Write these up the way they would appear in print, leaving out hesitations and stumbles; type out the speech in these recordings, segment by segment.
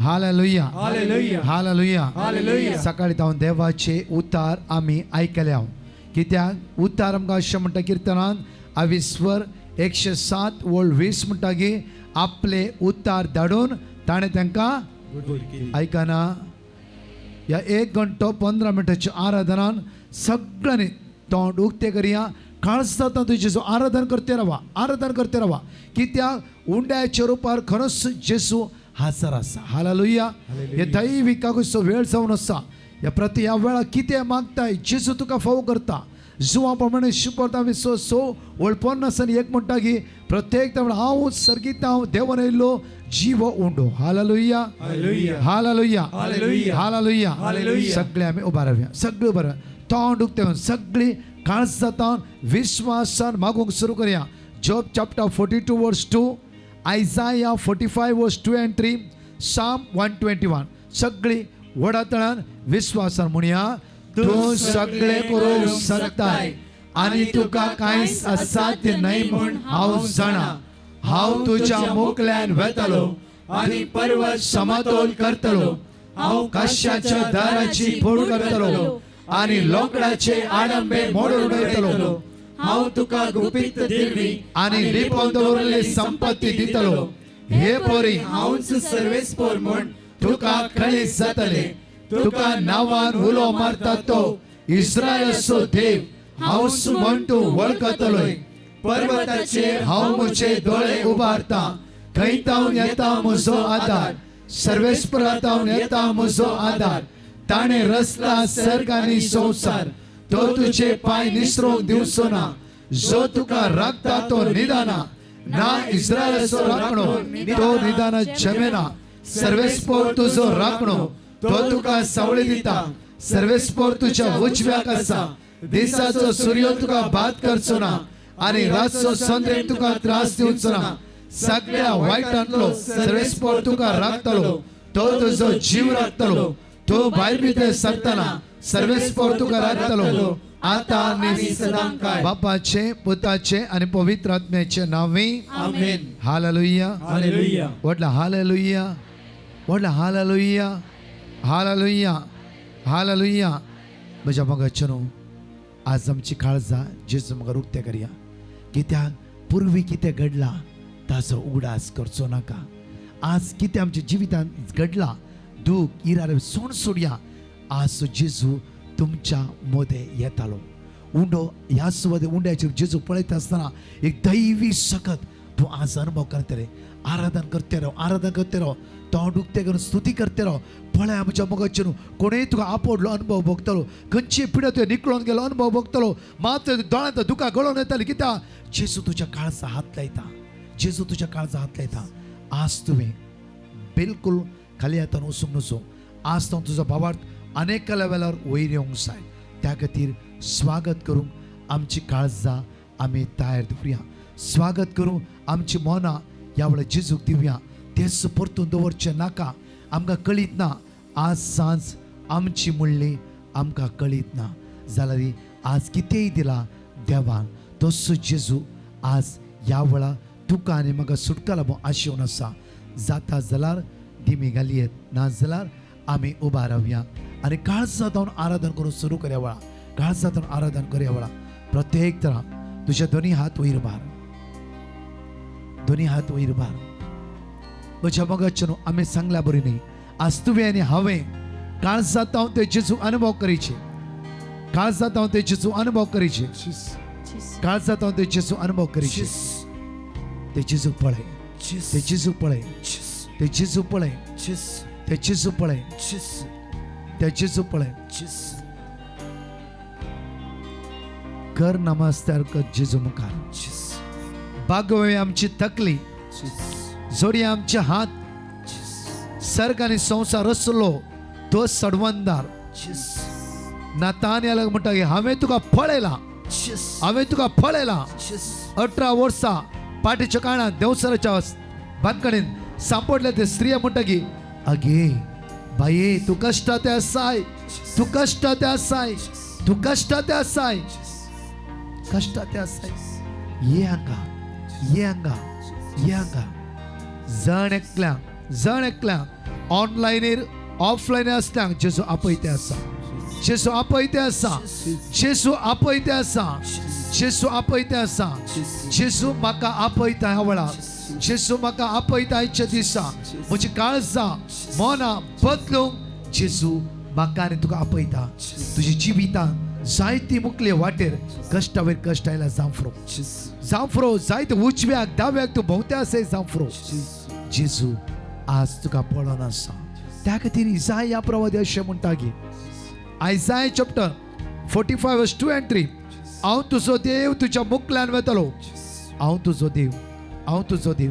Hallelujah, hallelujah. Hallelujah. Hallelujah. सकाळी तावन देवाचे उतार आमी आयकल्या. कित्याक उतार आमकां अशें म्हणटा किर्तनान आविस्वर 107 ओळ 20 म्हणटा की आपले उतार धाडून ताणें तांकां आयकना. ह्या 1 घंटो 15 मिनटाच्या आराधनान सगळ्यांनी तोंड उक्तें करया. काळज जाता तुजें जेजू आराधन करते रावा, आराधन करते रावा. कित्याक उंड्याच्या रुपार खरोच जेजू हाजर आसा. हालेलुया. हे दैवी कागूचो वेळ जावन आसा. ह्या प्रती ह्या वेळार कितें मागताय जेजू तुका फावो करता. जुवा प्रमाणे शिपरता विसो सो ओळ 50 आनी 1 म्हणटा की प्रत्येक तवळ हांव सर्गीत हांव देवान येयल्लो जीव उंडो. Hallelujah, hallelujah. Hallelujah, hallelujah. Hallelujah. Hallelujah. सगळे आमी उबा रावया, सगळे उबा रावया, तोंड उक्तें करून सगळी काळज जाता विश्वासान मागूंक सुरू करया. Job chapter 42 verse 2, Isaiah 45 verse 2 and 3, Psalm 121. सगळी व्हडा तळान विश्वासान म्हणया, तूं सगळे करूंक शकताय आनी तुका कांयच असाध्य न्हय म्हूण हांव जाणा. हांव तुज्या मोकल्यान वेतलो आनी पर्वत समतोल करतलो. हांव काश्याच्या दाराची फोड करतलो आनी लोकडाचे आडंबे मोडून उडयतलो. हांव तुका गुपीत दिल्ली आनी लिपोवन दवरिल्ली संपत्ती दितलो. हे पोरी हांवच सर्वेस्पोर म्हूण तुका कळीत जातले. तुका नांवान उलो मारता तो इस्रायलाचो देव हांवच म्हण तूं वळखतलोय. पर्वताचेर हांव म्हजे दोळे उबारता, खंय तावन येता म्हजो आदार? सर्वेस्परातावन येता म्हजो आदार. ताणें रचला सर्ग आनी संवसार. तो तुजे पांय निसरोंक दिवचो ना. जो तुका राखता तो निदाना ना. इस्रायलाचो राखणो तो निदाना जमेना. सर्वेस्पोर तुजो राखणो, तो तुका सावळी दिता. सर्वेस्पोर तुज्या उजव्याक आसा. दिसाचो सूर्य तुका बाद करचो ना आनी रातचो संद्रेम तुका त्रास दिवचो ना. सगळ्या वायटांतलो सर्वेस्पोर तुका राखतलो. तो तुजो जीव राखतलो. तो भायर भितर सरतना सर्वेस्पोर तुका राखतलो, आता आनी सदांकाळ. बापाचे, पुताचे आनी पवित्र आत्म्याचे नांवे. आमेन. हालेलुया. हालेलुया. व्हडला हालेलुया, व्हडला हालेलुया, हालेलुया, हालेलुया. म्हज्या मोगाचें न्हू, आज आमची काळजां जेजू मुखार उक्तें करया. कित्याक पुर्वी कितें घडलां ताचो उगडास करचो नाका. आज कितें आमच्या जिवितांत घडलां दूख इरार सोड सोडया. आज जेजू तुमच्या मदें येतालो. उंडो ह्या सुवाते उंड्याचेर जेजू पळयता आसतना एक दैवी सकत तूं आज अनुभव करतले. आराधन करते राव, आराधन करते राव, तोंड उक्तें करून स्तुती करते राव. पळय आमच्या मोगाचेर कोणूय तुका आपोडलो अनुभव भोगतलो. खंयची पिड्या तुवें निकळोन गेलो अनुभव भोगतलो. मात दोळ्यांत दुकां गळोन येताली. कित्याक जेजू तुज्या काळजा हात लायता. जेजू तुज्या काळजा हात लायता. आज तुवें बिलकुल खाली हातान वचूंक नजो. आज तो तुजो भावार्थ अनेक लेवलार वयर येवंक जाय. त्या खातीर स्वागत करूंक आमची काळजां आमी तयार दवरुया. स्वागत करूंक आमची मनां ह्या वेळार जेजूक दिवया. तेच परतून दवरचें नाका. आमकां कळीत ना आज सांज आमची म्हणली आमकां कळीत ना. जाल्यार आज कितेंय दिला देवान तसो जेजू आज ह्या वेळार तुका आनी म्हाका सुटका लाबूं आशेवन आसा. जाता जाल्यार दिमी घालयेत, ना जाल्यार आमी उबा रावया आनी काळजा जावन आराधन करून सुरू करया वेळा. काळजा जावन आराधन करया वेळा. प्रत्येक तरा तुजे दोनी हात वयर मार, दोनी हात वयर मार. म्हज्या मोगाचें न्हू, आमी सांगल्या बरी न्ही. आज तुवें आनी हांवें काळजा जावन ते जेजू अनुभव करीचे. काळजा जावन ते जेजू अनुभव करीचे. काळजा जावन ते जेजू अनुभव करीचे. ते जेजू पळय, ते जेजू पळय, ते जेजू पळय, ते जेजू पळय, ते जेजू पळय. कर नमस्कार कर जेजू मुखार. बागोवे आमची तकली, जोडया आमचे हात. सर्ग आनी संवसार रचलो तो सडवंदार. नातान म्हणटा की हांवें तुका पळयला, हांवें तुका पळयला. 18 वर्सां पाटीच्या काळांत देवसराच्या बांदकणीन सांपडले ते स्त्रिया म्हणटा की अगे बाये, तूं कश्टाते आसाय, तूं कश्टाते आसाय, तूं कश्टाते आसाय, कश्टाते आसाय. ये हांगा, ये हांगा, ये हांगा. जण एकल्या, जण एकल्या ऑनलायनीर ऑफलायन आसतना जेजू आपयते आसा, जेजू आपयते आसा, जेजू आपयते आसा, जेजू आपयते आसा. जेजू म्हाका आपयता ह्या वेळार, जेजू म्हाका आपयता आयच्या दिसा. म्हजी काळजां मनां बदलूंक जेजू म्हाका आनी तुका आपयता. तुजी जिवितां जायती मुकले वाटेर कश्टावयर कश्ट आयला जांफ्रो, जांफ्रो जायते उजव्याक दाव्याक तूं भोंवते आसाय जांफ्रो. जेजू आज तुका पळोवन आसा. त्या खातीर इजाय ह्या प्रवादी अशें म्हणटा की Isaiah chapter 45 verse 2 and 3, हांव तुजो देव तुज्या मुकल्यान वेतलो. हांव तुजो देव, हांव तुजो देव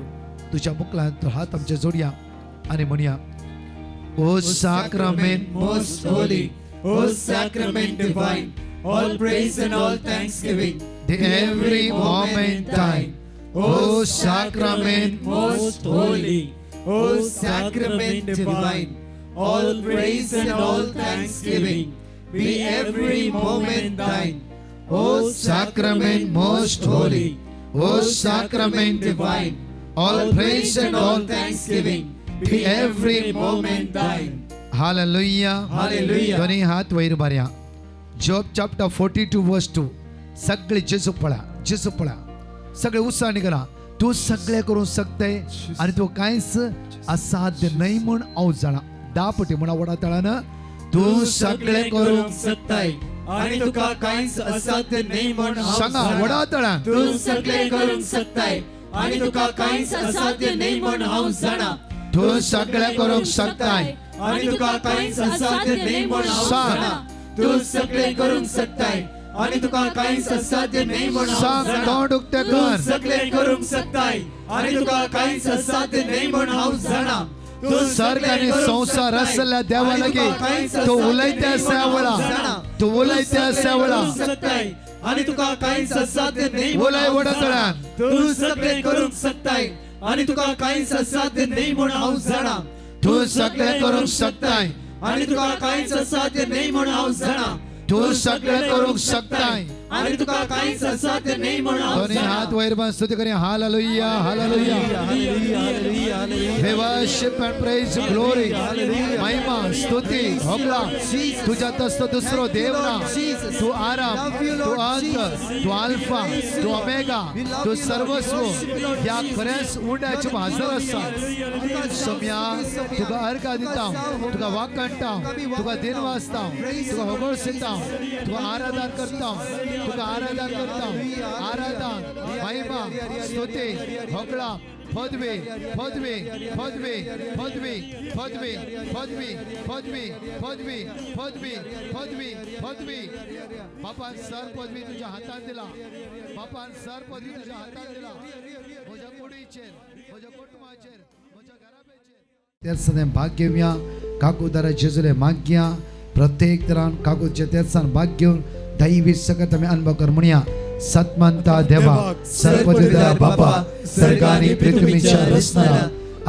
तुज्या मुकल्यान. तो हात आमचे जोडया आनी म्हणया, ओ साक्रामेंत most holy, O sacrament divine, all praise and all thanksgiving, The every moment time. O sacrament most holy, O sacrament divine, all praise and all thanksgiving, be every moment thine. O sacrament most holy, O sacrament divine, all praise and all thanksgiving, be every moment thine. Hallelujah. Hallelujah. दोन्ही हात वयर मारया. Job chapter 42 verse 2. सगळे जेजू पळा, जेजू पळा, सगळे उत्साहाने करा. तूं सगळे करूंक शकतय आनी तूं कांयच असाध्य न्हय म्हूण हांव जाणा. धा पटी म्हणा व्हडा ताळान, तूं सगळे करूंक शकताय आणि तुका कांयच असाध्य न्हय म्हण हांव सांगा जाणा. व्हडा ताळान. तूं सगळे करूंक शकताय आणि तुका कांयच असाध्य न्हय म्हण हांव जाणा. तूं सगळे करूंक शकताय आणि तुका कांयच असाध्य न्हय म्हण हांव सांग. जाणा. तूं सगळे करूंक शकताय आणि तुका कांयच असाध्य न्हय म्हण हांव सांग, जाणा. तोंड उक्तें तूं कर. सगळे करूंक शकताय आणि तुका कांयच असाध्य न्हय म्हण हांव जाणा. तूं सर्ग सगळें आनी करूंक संवसार शकताय आसल्या देवा आनी लागीं तुका कांयच तूं असाध्य उलयता न्हय आसा म्हण हांव वेळा, जाणा. तूं उलयता सगळें आसा वेळा. करूंक शकताय आणि तुका कांयच असाध्य न्हय म्हण उलय हांव व्हडा जाणा. ताळ्यान. तूं सगळें करूंक शकताय आणि तुका कांयच असाध्य न्हय म्हण हांव जाणा. तूं सगळें करूंक शकताय आणि तुका कांयच असाध्य न्हय म्हण हांव जाणा. तूं सगळें करूंक शकताय आणि तुका कांयच असाध्य न्हय म्हण हांव दोन्ही जाणा. हात वयर बांद स्तुती करूया. Hallelujah, hallelujah. We worship and praise you, glory, महिमा, स्तुती, होगळा. तुझ्या तसलो दुसरो देव ना. तू आराम, तू अंत, तू अल्फा, तू ओमेगा, तू सर्वस्व. ह्या खऱ्याच उंड्याचे हजर आसा. सोम्या, तुका अर्घा दिता, तुका वाकणटा, तुका दिन वाचता, तुका होगळसिता, तुका आराधन करता, तुका आराधन करता. आराधन, महिमा, स्तुती, होगळा, पदवी, पदवी, पदवी, पदवी, पदवी, पदवी, पदवी, पदवी, पदवी, पदवी, पदवी. बापान सर पदवी तुझ्या हातात दिला. बापान सर पदवी तुझ्या हातात दिला. म्हज्या कुडीचेर, म्हज्या कुटुंबाचेर, म्हज्या घराब्याचेर तेर्साने भाग घेवया. काकुदारा जेजुले मागया. प्रत्येक तरान काकूच्या तेर्सान भाग घेवन दैवी सकत आमी अनुभव कर. म्हणया, सतमंता देवा, सर्वदिदा बापा, सर्गानी पृथ्वीच्या रचणारा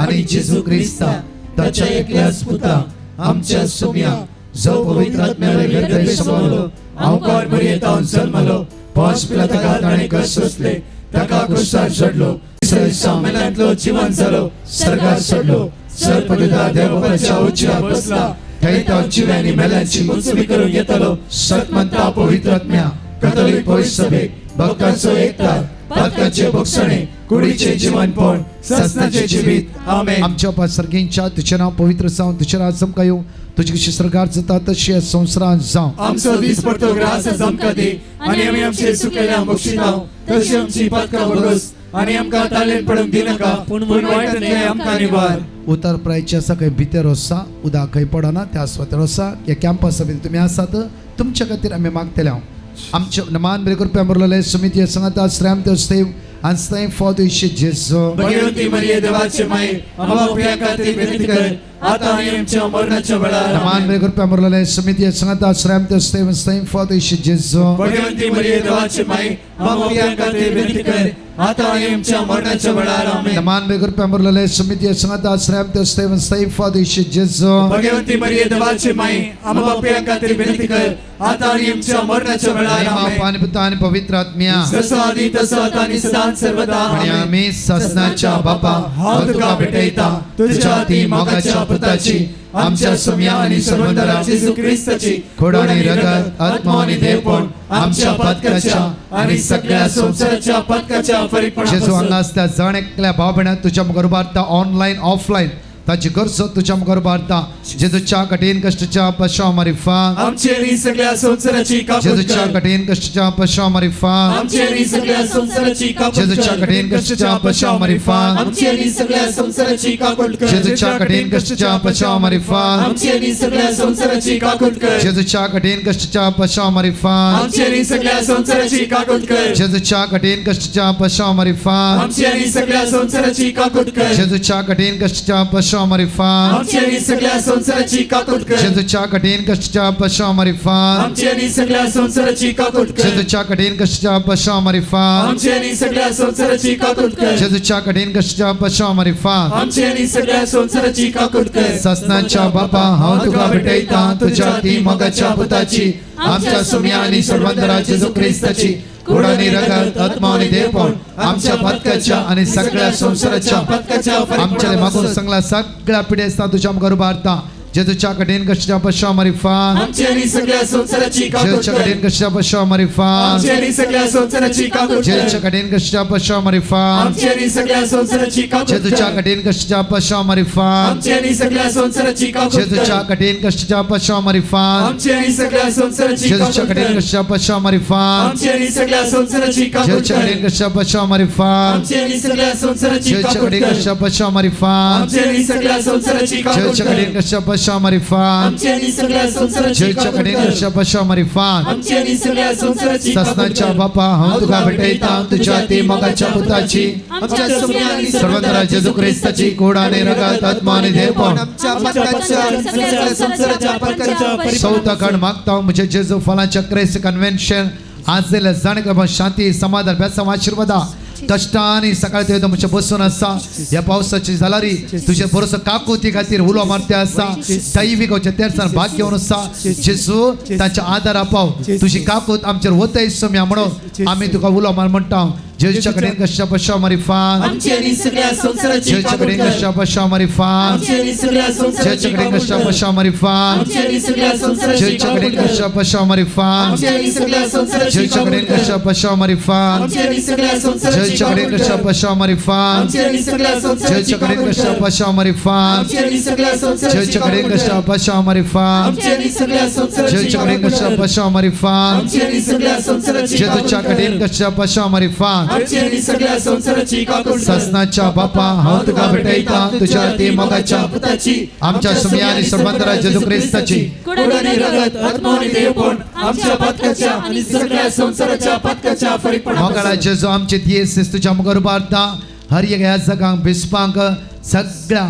आणि जेजू ख्रिस्ता ताच्या एकल्याच पुता आमच्या सोम्या, जो पवित्र आत्म्याला गर्भे समावलो, अवकार मरियेतावन जल्मलो, पांच पिला ताणें कष्ट सोंसले, ताका क्रुसार चडलो, तिसऱ्या दिसा मेल्यांतलो जिवन जालो, सर्गार चडलो, सर्पदिदा देवबापाच्या उजव्या बसला, थंय तो जिव्यांनी मेल्यांची मुंचवी करूंक येतलो. सतमंता पवित्र आत्म्या, कथोलिक पवित्र सभेक, भक्तांचो एकता, पातकांचे भोगसणे, कुडीचे जीवनपण, ससनाचे जिवीत. आमेन. आमच्या बापा सर्गींच्या, तुझें नांव पवित्र जावं, तुझें राज आमकां येवं, तुजी कशी सरकार जाता तशी ह्या संवसारांत जावं. आमचो दीस पडतो ग्रास आमकां दी आनी आमी आमचे चुकलेल्या बक्षिताव तशी आमची पातकां भोगस आनी आमकां तालेन पडूंक दिनाका, पूण वायटांतलें आमकां निवार. उतर प्रायचे आसा खंय भितर आसा, उदक खंय पडना त्या सुवातेर आसा. ह्या कॅम्पसा भितर तुमी आसात, तुमच्या खातीर आमी मागतले. हांव आमचे मान बरे कृपया मुरलेले समिती सांगता श्रेम देव आणि फॉद जेजू. भगवती मरिये देवाचे माई, आम्हा पाप्यां खातीर विनंती कर, आता आनी आमच्या मरणाच्या वेळार. मान बरे कृपया मुरलेले समिती सांगता श्रेम देव फॉद जेजू. भगवती मरिये देवाचे माई, आम्हा पाप्यां खातीर विनंती कर, आता आनी आमच्या मरणाच्या वेळार. आमेन. मान बरे कृपया मुरलेले समिती सांगता श्रेम देव फॉद जेजू. भगवती मरिये देवाचे माई, आम्हा पाप्यां खातीर विनंती कर, आता आनी आमच्या मरणाच्या वेळार. आमेन. पाणी पुता आणि पवित्र आत्म्या. जसो आदी तसो आता आनी सदां सर्वदा. आणि आमेन. आम्ही ससनाच्या बापा, हांव तुका भेटयता तुझ्या ती मोगाच्या पुताची आमच्या सुम्या आणि सर्वंतरा जेजू क्रिस्ताची खोड आणि रगत आत्मा आणि देवपण आमच्या पातकाच्या आणि सगळ्या संसाराच्या पातकाच्या जेजू फरीकपणापासून हांगा आसता जण एकल्या भाव भयणां तुज्या मुखार उबारता ऑनलायन ऑफलायन ताची गरजो तुज्या मुखार उबारता जेजूच्या कठीण कश्टच्या पशा मारिफा आमची आणि सगळ्या संसाराची काकूत जेजूच्या कर. कठीण कश्टच्या पशा मारिफा आमची आणि सगळ्या संसाराची काकूत कर. जेजूच्या कठीण कश्टच्या पशा मारिफा आमची आणि सगळ्या संसाराची काकूत कर. जेजूच्या कठीण कश्टच्या पशा मारिफा आमची आणि सगळ्या संसाराची काकूत कर. जेजूच्या कठीण कश्टच्या पशा मारिफा आमची आणि सगळ्या संसाराची काकूत कर. जेजूच्या कठीण कश्टच्या पशा मारिफा आमची आणि सगळ्या संसाराची काकूत कर. जेजूच्या कठीण कश्टच्या पशा मारिफा आमची आणि सगळ्या संसाराची काकूत कर. जेजूच्या कठीण कश्टच्या पशा मारिफा आमची आणि सगळ्या संसाराची काकूत कर. जेजूच्या कठीण कश्टच्या पशा मारिफा आमची आणि सगळ्या संसाराची काकूत कर. जेजूच्या कठीण कश्टच्या पशा मारिफा आमची आणि सगळ्या संसाराची काकूत कर. ससनाच्या बापा हांव तुका भेटयता तुझ्या ती मोगाच्या पुताची आमच्या सुम्या आणि सर्वंतरा जेजू क्रिस्ताची गोड आणि रगत आत्मा आणि देवपण आमच्या पातकाच्या आणि सगळ्या संसाराच्या पातकाच्या आमच्या मागून सांगला सगळ्या पिढ्या तुझ्या मुखार उबारता जेजूच्या कठीण कश्टच्या पशा मारिफा आमची आणि सगळ्या संसाराची काकूत जेजूच्या कर. कठीण कश्टच्या पशा मारिफा आमची आणि सगळ्या संसाराची काकूत कर. जेजूच्या कठीण कश्टच्या पशा मारिफा आमची आणि सगळ्या संसाराची काकूत जेजूच्या कर. कठीण कश्टच्या पशा मारिफा आमची आणि सगळ्या संसाराची काकूत जेजूच्या कर. कठीण कश्टच्या पशा मारिफा आमची आणि सगळ्या संसाराची जेजूच्या काकूत कठीण कर. कश्टच्या पशा मारिफा आमची आणि सगळ्या संसाराची काकूत जेजूच्या कर. कठीण कश्टच्या पशा मारिफा आमची आणि सगळ्या संसाराची जेजूच्या काकूत कठीण कर. कश्टच्या पशा मारिफा आमची आणि सगळ्या संसाराची काकूत जेजूच्या कर. कठीण कश्टच्या पशा मारिफा आमची आणि सगळ्या संसाराची जेजूच्या काकूत कठीण कर. कश्टच्या पशा मारिफा आमची आणि सगळ्या संसाराची काकूत ससनाच्या कर. बापा हांव तुका भेटयता तुझ्या ती मोगाच्या पुताची आमच्या सुम्या आणि सर्वंतरा जेजू क्रिस्ताची कोड आणि रगत आत्मा आणि देवपण आमच्या पातकाच्या आणि सगळ्या संसाराच्या पातकाच्या सौतकण मागता म्हणजे जेजू फलाच्या क्रेस कन्व्हेन्शन आज जाणेकर शांती समाधान बेसाम आशीर्वादा कष्टाने सकाळी ते तुमच्या बसून आसा ह्या पावसाची जालारी तुझे बरोसो काकुती खातीर उलो मारते आसा दैवीक तेरसान भाग घेवन आसा जेजू तांच्या आदारा पाव तुझी काकूत आमचेर वतय सम्या म्हणून आमी तुका उलो मार म्हणटा जेजूच्या कडेन कश्या पशा मारिफा आमची आणि सगळ्या संसाराची जेजूच्या काकूत कडेन कर. कश्या पशा मारिफा आमची आणि सगळ्या संसाराची जेजूच्या कडेन काकूत कश्या कर. पशा मारिफा आमची आणि सगळ्या संसाराची जेजूच्या काकूत कडेन कर. कश्या पशा मारिफा आमची आणि सगळ्या संसाराची जेजूच्या काकूत कडेन कर. कश्या पशा मारिफा आमची आणि सगळ्या संसाराची जेजूच्या कडेन काकूत कश्या कर. पशा मारिफा आमची आणि सगळ्या संसाराची जेजूच्या कडेन काकूत कश्या कर. पशा मारिफा आमची आणि सगळ्या संसाराची जेजूच्या कडेन काकूत कश्या कर. पशा मारिफा आमची आणि सगळ्या संसाराची जेजूच्या कडेन काकूत कश्या कर. पशा मारिफा आमची आणि सगळ्या संसाराची जेजूच्या काकूत कडेन कर. कश्या पशा मारिफा आमची आणि सगळ्या संसाराची काकूत कर. ससनाच्या बापा हांव तुका भेटयता तुझ्या ती मोगाच्या पुताची आमच्या सुम्या आणि सर्वांतरा जेजू क्रिस्ताची कोड आणि रगत आत्मा आणि देवपण आमच्या पातकाच्या आणि सगळ्या संसाराच्या पातकाच्या मोगाळा फरीकपणापासून जेजू आमचे दियेस तुझ्या मुखार उबारता हर एक ह्या जगांक बिस्पांक सगळ्या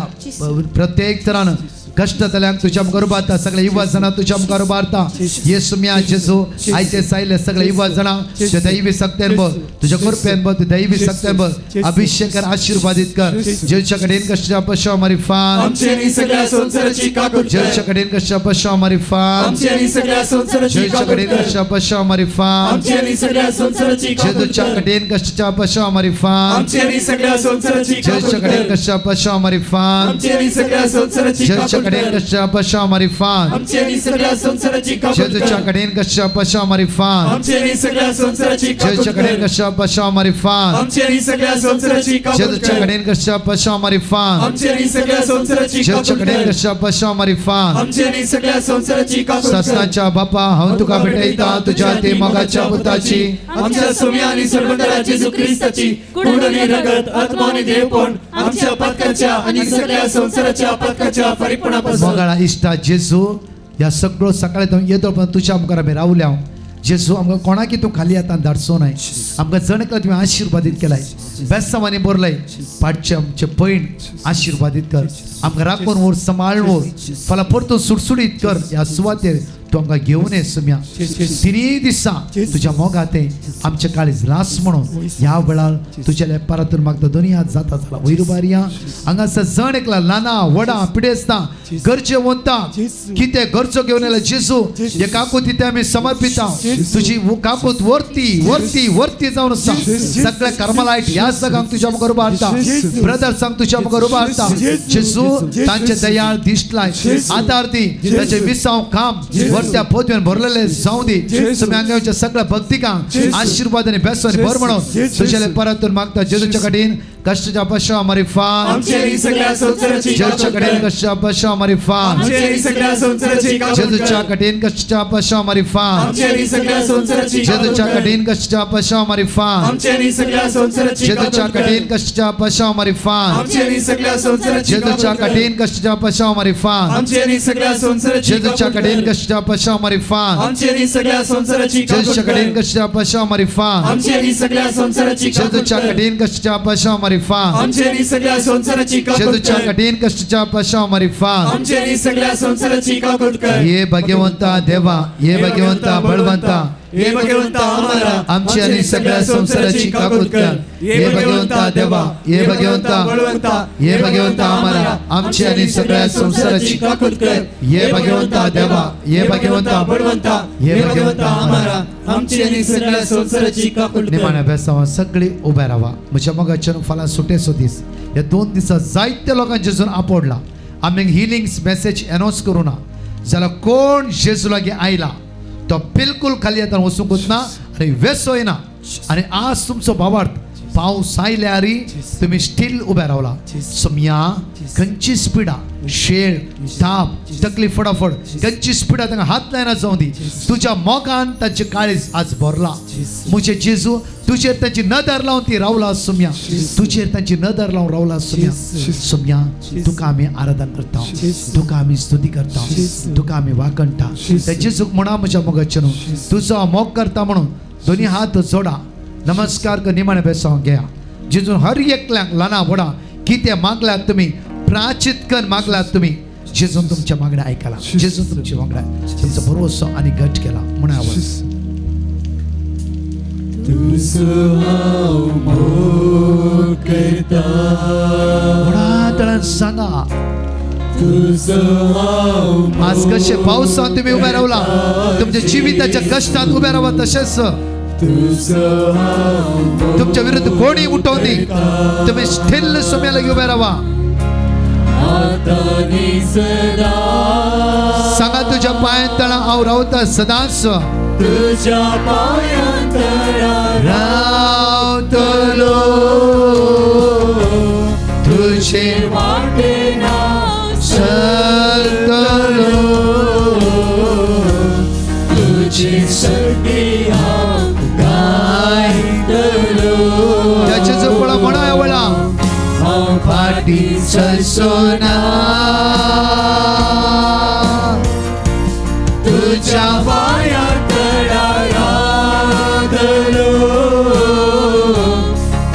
प्रत्येक तरान कश्ट जाल्यांक तुझ्या मुखार उबारता सगळे युवा जाणां तुझ्या मुखार उबारता येसू म्या जेजू आयचे सायले सगळे युवा जाणां तुझ्या दैवी सक्त्यान बघ तुझ्या कृपेन बघ तुझ्या दैवी सक्त्यान बघ अभिषेक कर आशीर्वादित कर जेजूच्या कडेन कश्टा पशा मारिफा आमची आणि सगळ्या संसाराची काकूत कर. जेजूच्या कडेन कश्टा पशा मारिफा आमची आणि सगळ्या संसाराची जेजूच्या काकूत कडेन कर. कश्टा पशा मारिफा आमची आणि सगळ्या संसाराची काकूत जेजूच्या कर. कडेन कश्टा पशा मारिफा आमची आणि सगळ्या संसाराची काकूत जेजूच्या कडेन कर. कश्टा पशा मारिफा आमची आणि सगळ्या संसाराची जेजूच्या काकूत कडेन कर. कश्टा पशा मारिफा आमची आणि सगळ्या संसाराची काकूत जेजूच्या कर. कडेन कश्टा पशा मारिफा आमची आणि सगळ्या संसाराची काकूत जेजूच्या कडेन कर. कश्टा पशा मारिफा आमची आणि सगळ्या संसाराची काकूत जेजूच्या कर. कडेन कश्टा पशा मारिफा आमची आणि सगळ्या संसाराची जेजूच्या काकूत कडेन कर. कश्टा पशा मारिफा आमची आणि सगळ्या संसाराची काकूत कर. ससनाच्या बापा हांव तुका भेटयता तुझ्या ते मोगाच्या पुताची आमच्या सुम्या आणि सर्वंतरा जेजू क्रिस्ताची कोड आणि रगत आत्मा आणि देवपण आमच्या पातकाच्या आणि सगळ्या संसाराच्या पातकाच्या फरीकपणापासून मोगाळा इश्टा जेजू ह्या सगळो सकाळी तो येतो पण तुझ्या मुखार आमी रावल्या जेजू आमकां कोणाकी तूं खाली आतां धाडचो नाय आमकां जण एकला तुवें आशिर्वादीत केलाय बेसांवांनी बरलाय पाटचे आमचे पयण आशिर्वादीत कर आमकां राखून व्हर सांबाळून व्हर फाल्यां परतून सुडसुडीत कर ह्या सुवातेर तूं आमकां घेवन ये सुम्या. तिनूय दिसा तुज्या मोगाते आमचे काळीज लास म्हणून ह्या वेळार तुज्या लेपारातून मागता. दोनी हात जाता जाला वयर उबारया. हांगासर जण एकला ल्हाना व्हडा पिडेस्तां गरजे वंता कितें गरजो घेवन येयला जेजू, हे काकूत तिथे आमी समर्पिता. तुजी काकूत वरती वरती वरती जावन आसा. सगळे कर्मलायट ह्या सगळ्यांक तुज्या मुखार उबो हाडटा. ब्रदर्सांक तुज्या मुखार उबो हाडटा जेजू. तांचे दयाळ दिश्ट लाय, आदार दी. ताचे विसाव काम वरत्या पदवेन भरलेले जावं दी. तुमी हांगा सगळ्या भक्तिकांक आशीर्वाद आनी बेसवानी भर म्हणून तुज्या परतून मागता जेजूच्या कडेन. कष्टाच्या पशा मारिफा जेजूच्या कडेन, कष्टाच्या पशा मारिफा जेजूच्या कडेन, कष्टाच्या पशा मारिफा जेजूच्या कडेन, कष्टाच्या पशा मारिफा जेजूच्या कडेन, कष्टाच्या पशा मारिफा जेजूच्या कडेन, कष्टाच्या पशा मारिफा जेजूच्या कडेन, कष्टाच्या पशा मारिफा जेजूच्या कडेन, कष्टाच्या पशा मारिफा जेजूच्या कडेन, कष्टाच्या पशा मारिफा जेजूच्या कठीण कष्टाच्या पशा मारिफा. हे भगवंता देवा, हे भगवंता बळवंता, हे भगवंता आम्हाला आमची आणि सगळ्या संसाराची काकूत कर. हे भगवंता देवा, हे भगवंता बळवंता, हे भगवंता आम्हाला आमची आणि सगळ्या संसाराची काकूत कर. हे भगवंता देवा, हे भगवंता बळवंता, हे भगवंता आम्हाला आमची आणि सगळ्या संसाराची काकूत कर. निमाण्या बेसावा सगळी उभे राहा. म्हज्या मोगाच्यान फाल्यां सुटेचो दीस. ह्या 2 दिसां जायत्या लोकांक जेजून आपडला. आमी हिलिंग्स मेसेज अनावन्स करूं ना जाल्यार कोण जेजू लागीं आयला तो बिलकुल खाली येता वचूंकच ना आनी वेसो येना. आनी आज तुमचो भावार्थ पावस आयल्यार तुमी स्टील उबे रावला सोम्या. खंयची स्पिडा शेळ ताप तकलीफ फटाफट खंयची स्पिडा तांकां हात लायना जावं दी. तुज्या मोगान तांचे काळीज आज भरला. म्हजे जेजू तुजेर तांची नदर लावन ती रावला सोम्या. तुजेर तांची नदर लावन रावला सोम्या. सोम्या तुका आमी आराधन करता, तुका आमी स्तुती करता, तुका आमी वाकणटा. त्या जेजूक म्हणा म्हज्या मोगाचें न्हू तुजो मोग करता म्हणून दोनी हात जोडा, नमस्कार कर, निमाणे बेसांव घेया. जेजून हर एकल्यांक ल्हाना व्हडा कितें मागल्यात तुमी प्राचित कर मागल्यात तुमी, जेजून तुमच्या मागण्या आयकला. जेजून तुमच्या मागण्या तुमचो भरवसो आनी घट केला म्हणा आवाज. व्हडा तळान सांगा आज कशे पावसांत तुमी उबे रावला, तुमच्या जिविताच्या कष्टात उबे रावा, तशेंच तुमच्या विरुद्ध कोणी उठवली तुम्ही स्थिर सोम्याला उभे राहा. सांगा तुझ्या पायांत तळा हांव रावता सदांच, तुझ्या पायांत रावतलो, तुझे वाटेना चलतलो, तुझी सगळी हांव गायतलो. त्याचे जोपळा म्हणा वेळा हांव फाटी सरसोना तुझ्या पायांत रावतलो,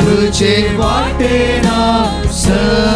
तुझे वाटेना चलतलो.